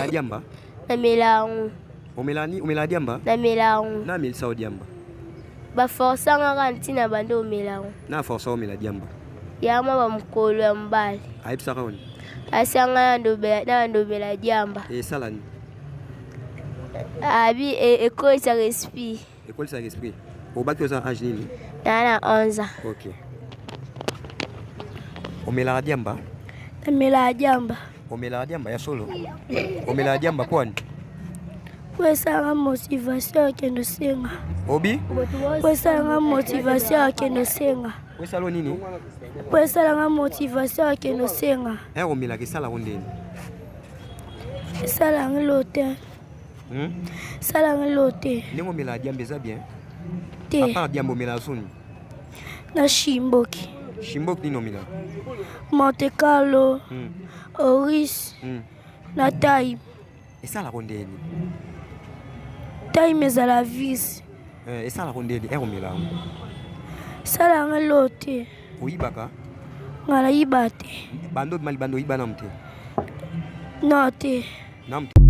Omela diamba? Namela yango. Omela ni omela diamba? Namela yango. Na amelisa yo diamba? Baforsa nga kaka ntina banda omela yango. Na forsa omela diamba? Ya mwa bamokolo ya mobali. Ayebisaka yo nini? Asanga na banda omela diamba. Esala nini? Abi ekolisaka esprit. Ekolisaka esprit. Obaki oza age nini? Naa na 11 ans. Ok. Omelaka diamba? Namelaka diamba. Omelaka diamba ya solo? Omelaka diamba mpo wani? Po esalanga motivation ya kende osenga. Obi? Po esalanga motivation ya kende osenga. Po esala nini? Po esalanga motivation ya kende osenga. Eh, omelaka esalaka ndeni? Esalanga elo te. Hmm? Esalanga elo te. Ndenge omelaka diamba eza bien? Te. À part diamba omelaka soni? Na shimboki. Shimboki nini omelaka? Monte Carlo, Oris, na Time. Esalaka ndeni? Time ezala visi. Eh, esalaka ndeni ere omela yango? Esalanga elo te. Oyibaka? Nga nayiba te. Bando obima libanda oyiba nanu te? Non te. Nanu te.